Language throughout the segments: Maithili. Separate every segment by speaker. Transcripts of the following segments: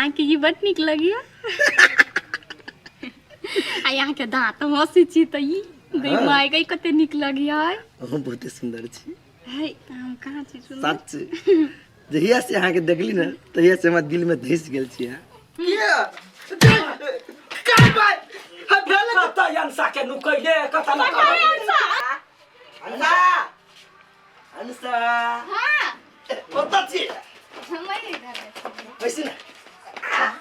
Speaker 1: अहाँके ई बड नीक लगैया आ अहाँके दाँत हँसै छी तऽ ई गई माय गई कते नीक लगैया
Speaker 2: अहूँ बहुते सुन्दर छी।
Speaker 1: है, हम कहाँ छी सुन्दर?
Speaker 2: सच, जहिया से अहाँके देखली ने तहिया से हमरा दिल में धंसि गेल छी अहाँ।
Speaker 3: कतऽ अंसा के नुकैले, कतऽ न
Speaker 2: अंसा, अंसा।
Speaker 1: हाँ।
Speaker 2: कतऽ छी?
Speaker 1: हम इधर
Speaker 2: बैसू ने।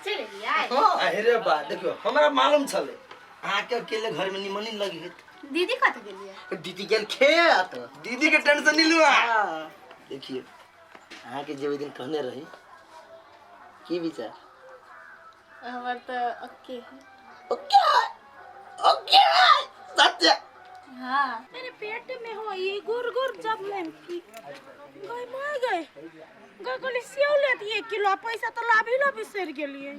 Speaker 1: चलि एलियै।
Speaker 2: अरे बा, देखियौ, हमरा मालूम छलै अहाँके अकेले घर में निमन नहीं लगी होत।
Speaker 1: दीदी कतऽ गेलियै?
Speaker 2: दीदी गेल खेत। दीदी के टेंशन नहीं लू अहाँ। देखिए, अहाँके जे ओहि दिन कहने रही, की विचार?
Speaker 1: हमर तऽ ओके है।
Speaker 2: ओके ओके, सत्य।
Speaker 1: हाँ।
Speaker 4: मेरे पेट में हो ये गुर गुर जब मैं की गई मर गए गई गोली सेव ले दिए किलो, आ पैसा तो लाभी ला बिसर गेलिए।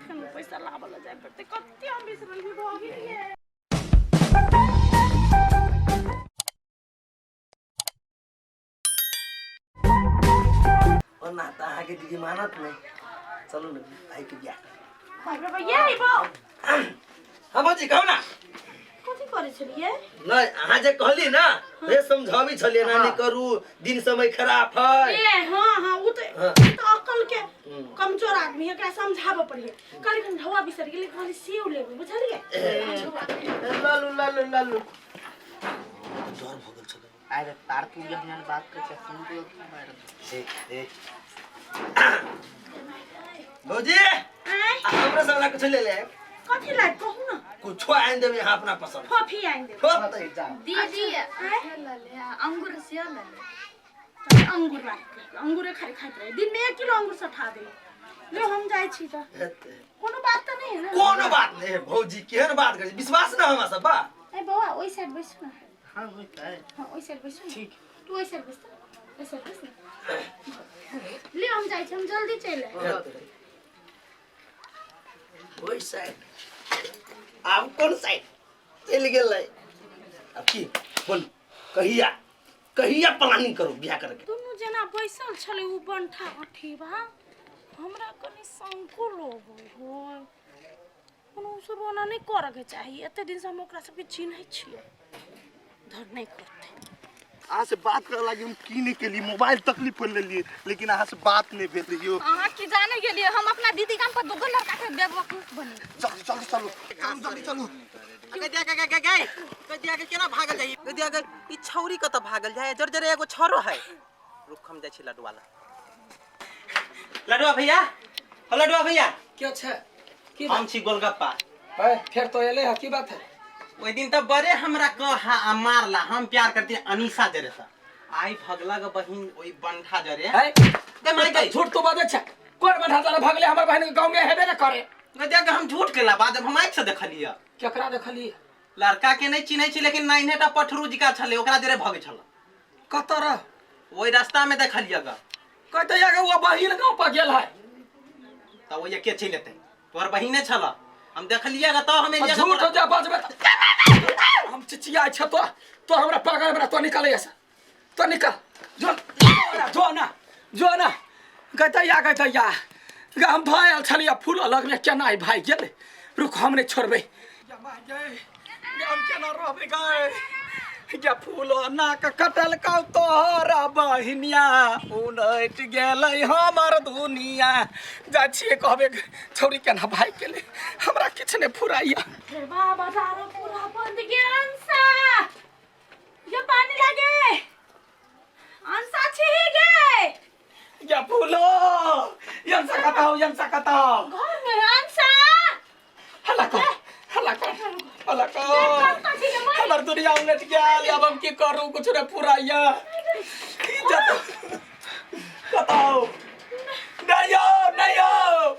Speaker 4: हम पैसा लाबल जाय पड़ते, कते हम बिसरल भी भऽ गेलिए।
Speaker 2: ओना तऽ अहाँके दीदी मानत नहि। चलू ने भाई के बियाह।
Speaker 4: बाप रे बाप, ये बा।
Speaker 2: हाँ भौजी, कहू ना।
Speaker 4: कथी करै छलियै?
Speaker 2: नहीं, अहाँ जे कहली ना, हे समझाबी छलियै ना, नहीं करू, दिन समय खराब है।
Speaker 4: ए हाँ हाँ, उ तो
Speaker 2: हाँ।
Speaker 4: उ तो अकल के कमजोर आदमी है, एकरा समझाबऽ पड़िए। कहली हम ढौआ बिसर गेली, कहली सेव लेबै, बुझलियै?
Speaker 2: लालू लालू लालू, डर भऽ गेल छलै।
Speaker 5: अरे तार तू जहन बात कर छै, सुन तो मार।
Speaker 2: ए ए भौजी,
Speaker 4: आँय?
Speaker 2: हमरा सब ला कुछ ले ले।
Speaker 4: कथी लाग कहू ना?
Speaker 2: कुछो आनि देबै अहाँ अपना पसंद।
Speaker 4: फफी आनि देबै।
Speaker 2: होतै,
Speaker 1: दीदी ले ले, अंगूर से ले ले।
Speaker 4: अंगूर राख, अंगूरे खाली खाइत रहे, दिन में 1 किलो अंगूर सठा दे। ले हम जाइ छी तऽ।
Speaker 2: हेतै।
Speaker 4: कोनो बात तऽ नहीं है ना?
Speaker 2: कोनो बात नहीं है भौजी, केहन बात करै छी? विश्वास ना हमरा सब बा।
Speaker 4: ए बौआ, ओहि साइड बैसू ना।
Speaker 5: हाँ, होतै।
Speaker 4: हाँ, ओहि साइड बैसू ना। ठीक। तू ओहि साइड बैस तऽ, ओहि साइड बैस ना। ले हम जाइ छी, हम जल्दी चलि आयब।
Speaker 2: हेतै। ओहि साइड, आब कोन साइड चलि गेलै? आब की बोल, कहिया कहिया प्लानिंग करू बियाह करके?
Speaker 4: दुनू जना बैसल छलै उ बंठा अठीबा, हमरा कनि शंको लगै है। कोनो उ सब ओना नहि करऽके चाही, एते दिन से हम ओकरा सबके चिन्है छियै, धर नहि करतै।
Speaker 6: अहाँ से बात करे लागी हम की नहीं केली, मोबाइल तकलीफ पर लेलिए, लेकिन अहाँ से बात नहीं भेल रहियो।
Speaker 1: अहाँ की जाने गेलिए, हम अपना दीदी काम पर दुगो लड़का के बेवकूफ बने।
Speaker 6: चलू चलू चलू चलू जल्दी चलू।
Speaker 5: गई दिया गई गई गई गई दिया के केना भागल जाई? गई दिया गई, ई छौरी कत भागल जाए? जर जर एगो छरो है। रुक, हम जाइ छी लडुआ ला। लडुआ भैया, हो लडुआ भैया।
Speaker 3: क्या छै? की?
Speaker 5: हम छी गोलगप्पा।
Speaker 3: है, फेर तो एले है, की बात है?
Speaker 5: ओहि दिन तऽ बड़े हमरा कहा आ मारला। हम प्यार करती अनीसा जरे से, आई भगला के बहिन ओहि बंठा जरे।
Speaker 3: है।
Speaker 5: गई माय गई।
Speaker 3: झूठ तो बाजै छै, कोन बंठा जरे भगले? हमर बहिन के गाँव में हेबे ने करे।
Speaker 5: गई दिया के, हम झूठ केला बाद हम आँखि से देखलियै।
Speaker 3: केकरा देखलियै?
Speaker 5: लड़का के नहीं चिन्है छी, लेकिन नाइन्हेटा पठरू जिका छलै, ओकरा जरे भगै छल।
Speaker 3: कतऽ रह?
Speaker 5: ओहि रास्ता में देखलियै ग।
Speaker 3: कहते या वो बहिन गाँव पर गेल है।
Speaker 5: तऽ ओहि के चलि एतै? तोहर बहिने छल, हम देखलियै ग, तऽ हम एलियै ग।
Speaker 3: झूठ
Speaker 5: तोरा।
Speaker 3: जे बजबे तऽ हम चिचियाइ छै। तो तो हमरा पागल बना, तो निकल ऐसे, तो निकल, जो जो ना, जो ना। गैतैया गैतैया गे, हम भाई छलियै फूल लगने, केना ई भाई गेलै? रुक, हम नहि छोड़बै। गे माय गे, गे हम केना रहबै? गे गे फूल नाक कटल कौ तोहरा बहिनिया, उलटि गेलै हमर दुनिया। जाइ छियै कहबै, छौड़ी केना भागि गेलै? हमरा किछु नहि फुराइया।
Speaker 4: रे बाबा, दारू पूरा बंद गे। अंसा, ये पानी लागे, अंसा छी गे।
Speaker 3: गे फूलो, यमसा कतौ, यमसा कतौ?
Speaker 4: घर में अंसा।
Speaker 3: हल्ला कर, हल्ला कर, हल्ला कर। हमर दुनिया उलट गेल, अब हम की करू? कुछ नहीं फुराइया। बताओ, नहीं हो, नहीं हो,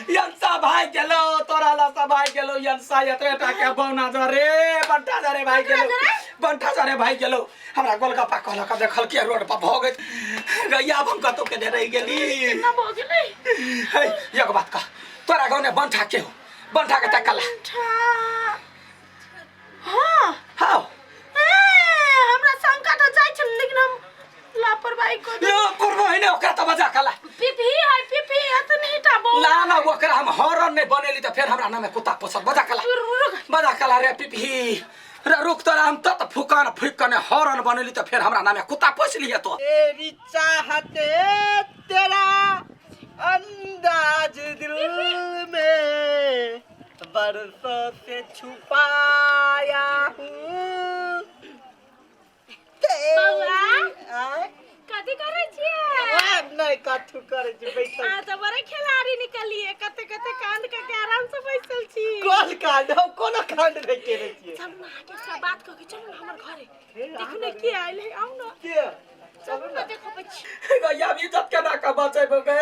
Speaker 3: यंसा भाई गेलो, तोरा लासा भाई गेलो यंसा, एतरे टा के बौना जरे बंटा जरे भाई गेलो, बंटा जरे भाई गेलो। हमरा गोलगप्पा कहलक देखल के रोड पर भऽ गेल। गैया, अब हम कतौ के रहि गेली?
Speaker 4: केना भऽ गेलै?
Speaker 3: हे, एगो बात कह, तोरा गाँव में बंठा के हो? बंठा के तकला।
Speaker 4: बंठा, हाँ।
Speaker 3: हाँ।
Speaker 4: ए, हमरा शंका तऽ जाइ छल, लेकिन हम लापरवाही है को
Speaker 3: यो करबो है ने ओकरा त बजा कला
Speaker 4: पीपी है पीपी एतनी टा बौआ
Speaker 3: ला ना ओकरा हम हॉर्न नहीं बनेली त फेर हमरा नामे कुत्ता पोसत बजा कला
Speaker 4: रुक
Speaker 3: बजा कला रे पिपही रे रुक तोरा हम तत फुकान फुक कने हॉर्न बनेली त फेर हमरा नामे कुत्ता पोस लिये तो
Speaker 5: तेरी चाहते तेरा अंदाज दिल में बरसों से छुपाया हूँ
Speaker 4: बौआ
Speaker 5: आय?
Speaker 4: कथी करै छियै
Speaker 5: आ, नहीं कथू करै छी बैठल
Speaker 4: आ तऽ बड़े खिलाड़ी निकलिए कते कते कांड कऽ के आराम से बैसल छी
Speaker 5: कोन कांड हम कोनो कांड नहीं केने छियै
Speaker 4: चलू ना अहाँके एकटा बात कह के चलू ना हमर घरे देखू ने के आयल है आउ ना
Speaker 5: के
Speaker 4: चलू ना देखबै छी
Speaker 3: गैया इज्जत केना के बचेबो गे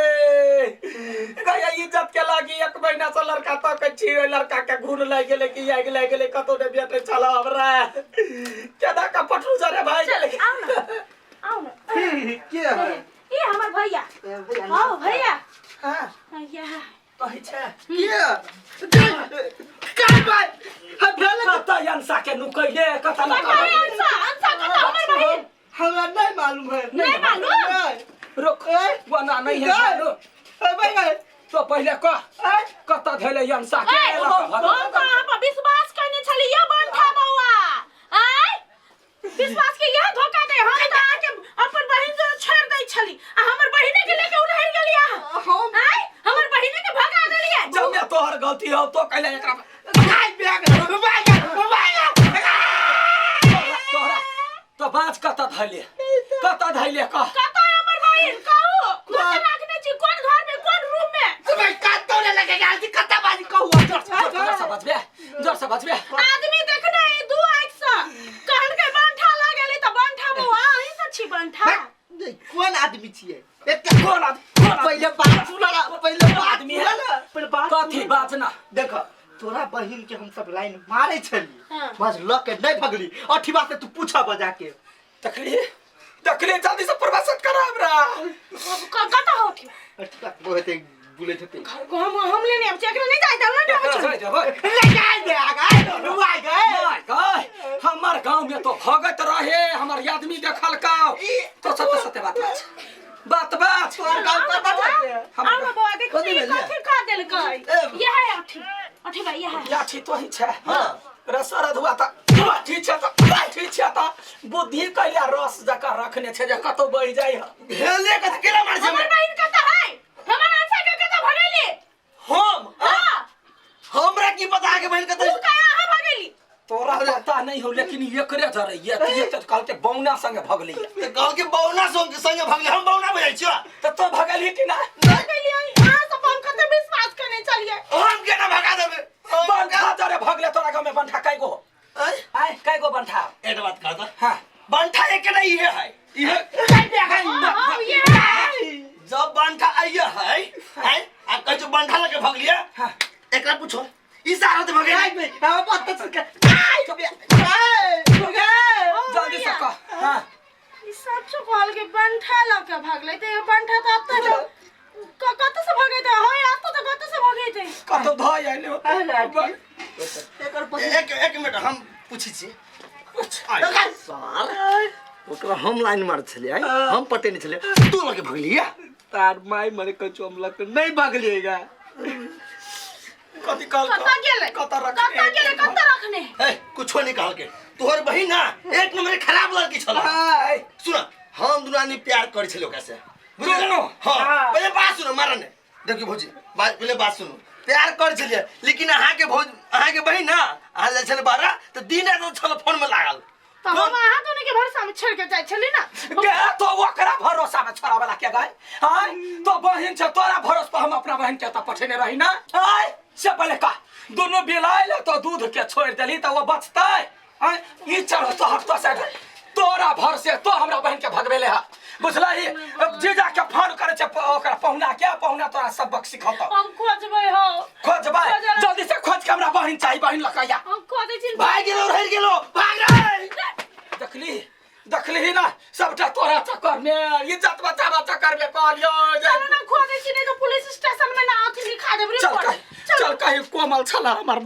Speaker 3: गैया इज्जत के लागी एक महीना से लड़का तकै छी ओहि लड़का के घून लागि गेलै कि आगि लागि गेलै कतौ नहि भेटै छल हमरा केना के पटरू जरे भाइ गेलै
Speaker 4: आउ ना आउ ना
Speaker 5: के है
Speaker 4: ई हमर भैया हौ भैया
Speaker 5: हाँ
Speaker 4: भैया
Speaker 3: कहै छै
Speaker 5: के काय बात हम भेल
Speaker 3: कतऽ अंसा के नुकैले कतऽ ना
Speaker 4: कतऽ अंसा अंसा कतऽ हमर बहिन
Speaker 5: हमरा नहीं मालूम है
Speaker 4: नहीं मालूम?
Speaker 5: नहीं।
Speaker 3: रुक वना नहीं है मालूम
Speaker 5: ए, भाई भाई
Speaker 3: तो पहिले कह कतऽ धैले अंसा के
Speaker 4: ए, हम तऽ अहाँ पर विश्वास कयने छलियै बंठा बौआ आय विश्वास के यह धोखा दे हम तऽ अहाँके अपन बहिन से छोड़ दै छली आ हमर बहिने के लेके उड़हर गेली अहाँ
Speaker 5: हम
Speaker 4: आय हमर बहिने के भगा देलियै
Speaker 3: जब में तोहर गलती हो तो कैले एकरा
Speaker 5: भाई बैग भाई भाई
Speaker 3: तोहरा तो बाँच कतऽ धैले कतऽ धैले कह
Speaker 4: कतऽ है हमर बहिन कहू कतऽ राखने छी कोन घर में कोन रूम में
Speaker 5: भाई कत्तो ने लगेगा आज कत्ता बाजी कहू
Speaker 3: जोर से बजबे जोर से बजबे
Speaker 4: आदमी देखने है दू आँख से कहल के बंठा लागल है तऽ बंठा बौआ अहीं से छी बंठा
Speaker 5: कोन आदमी छियै एकटा
Speaker 3: कोन आदमी कोन आदमी?
Speaker 5: पहिले बात सुन ना पहिले बात
Speaker 3: आदमी
Speaker 5: सुन
Speaker 3: है?
Speaker 5: ना पहिले बात
Speaker 3: कथी बात ना
Speaker 5: देखो तोरा बहिन के हम सब लाइन मारे छली
Speaker 4: हाँ।
Speaker 5: बस ल के नहीं भगली अठीवा से तू पूछा बजा के
Speaker 3: तकली तकली जल्दी से प्रवासन करा हमरा
Speaker 4: कतऽ हो उठी
Speaker 5: अठीवा बहुत एक बोले छते
Speaker 4: घर को हम लेने आब छी एकरा नहीं जाय देब ना
Speaker 3: एकरा जाय देबै।
Speaker 5: ले जाय दे आगा रुआ गए
Speaker 3: my गए हमर गांव में तो भगत रहे हमर आदमी देखल का तो सत्य सत्य बात बात बात बात
Speaker 5: तोहर गांव कतऽ छते
Speaker 4: आउ ना बौआ देखू
Speaker 2: कथी
Speaker 4: ई
Speaker 2: भेल ये?
Speaker 4: कथी कह देलकै यह है अठी अठी भाई यह है
Speaker 3: लाठी तो ही छै
Speaker 2: हाँ।
Speaker 3: रसर धुआ त लाठी छै त लाठी छै त बुद्धि कैला रस जका रखने छै जे कतौ बहि जाइ ह
Speaker 2: भेले कथी केना मारै छै
Speaker 4: हमर बहिन कतऽ है हमर अंसा के कतऽ भगैली
Speaker 2: हम
Speaker 4: हां
Speaker 2: हमरा की पता के बहिन कतऽ
Speaker 4: उ कहाँ अहाँ भगैली
Speaker 3: तोरा पता नहीं हो लेकिन एकरे जरैया त ये त कहल के बौना संगे भगली
Speaker 2: कहल के बौना संग संगे भगले हम बौना बुझाइ छियो
Speaker 3: त तो भगली कि ना
Speaker 4: भगैली अहाँ सब हम कते विश्वास करने चलिए
Speaker 2: हम केना भगा देबे
Speaker 3: बंठा जरे भगले तोरा गाँव में बंठा कै गो आय कै गो बंठा
Speaker 2: एक बात कह त
Speaker 3: हाँ
Speaker 2: बंठा एक नहीं इहे है इहे
Speaker 4: हाँ, ये है।
Speaker 2: जब बंठा आइए है हैं आ कहै छौ बंठा लके भगलिए
Speaker 3: हाँ।
Speaker 2: एकरा पूछो ई सारा ते भगे
Speaker 5: आई भाई हम बात सुन के आई
Speaker 3: जल्दी से कह हाँ
Speaker 4: ई सब छो कहल के बंठा लऽ के भगलै तऽ ई बंठा तऽ अब तऽ कतऽ से भगैतै हय अब तऽ कतऽ से भगैतै
Speaker 3: कतौ धऽ आइले
Speaker 2: एक एक मिनट हम पूछै छी सर ओकरा हम लाइन मार छलियै हम पटेने छलियै तू लके भगलियै
Speaker 5: तार माय मरे कछु हम लग नहीं भगलिएगा
Speaker 3: कथी कहल
Speaker 4: कतऽ गेलै
Speaker 3: कतऽ रखने
Speaker 4: कतऽ गेलै कतऽ रखने
Speaker 2: ए कुछो नहीं कहल के तोहर बहिन ना एक नंबर के खराब लड़की छल
Speaker 3: आय
Speaker 2: सुन हम दुनू आदमी प्यार करै छलियै ओकरा से बुझलियै?
Speaker 3: दुनू?
Speaker 2: हाँ पहिले बात सुनो मारा ने देखियौ भौजी बात पहिले बात सुनू प्यार करै छलियै लेकिन अहाँके भौज अहाँके बहिन ना अहाँ जाइ छलै बाहर तऽ दिन राति छल फोन में लागल
Speaker 4: तऽ हम अहाँ दोनों के भरोसा में छोड़ के जाइ छली ना
Speaker 3: गे तो ओकरा भरोसा में छोड़ा वाला के गाय आय तो बहिन छै तोरा भरोस पर हम अपना बहिन के तऽ पठेने रही ना आय से पहिले कह दुनू बिलायल तो दूध के छोड़ देली तऽ ओ बचतै आय ई चढ़ तो हट तो साइड तोरा भरोसे तो हमरा बहिन के भगबेले हा बुझलही जीजा के फोन करे छै ओकरा पहुना के पहुना तोरा सबक सिखौतौ
Speaker 4: हम खोजबै हो
Speaker 3: खोजबै
Speaker 4: खोजल-
Speaker 3: जल्दी से खोज के हमरा बहिन चाही बहिन लकैया
Speaker 4: हम खोजै छी
Speaker 2: भाग गेलो रहि गेलो भाग रे
Speaker 3: देखली देखली ना सबटा तोरा चक्कर में इज्जत बचावा चक्कर में कहलियो जे
Speaker 4: चलू ना खोजै छी नहीं तो पुलिस स्टेशन में ना अथी लिखा देब
Speaker 3: चल
Speaker 4: रिपोर्ट
Speaker 3: कहीं चल कहीं कोमल छला हमर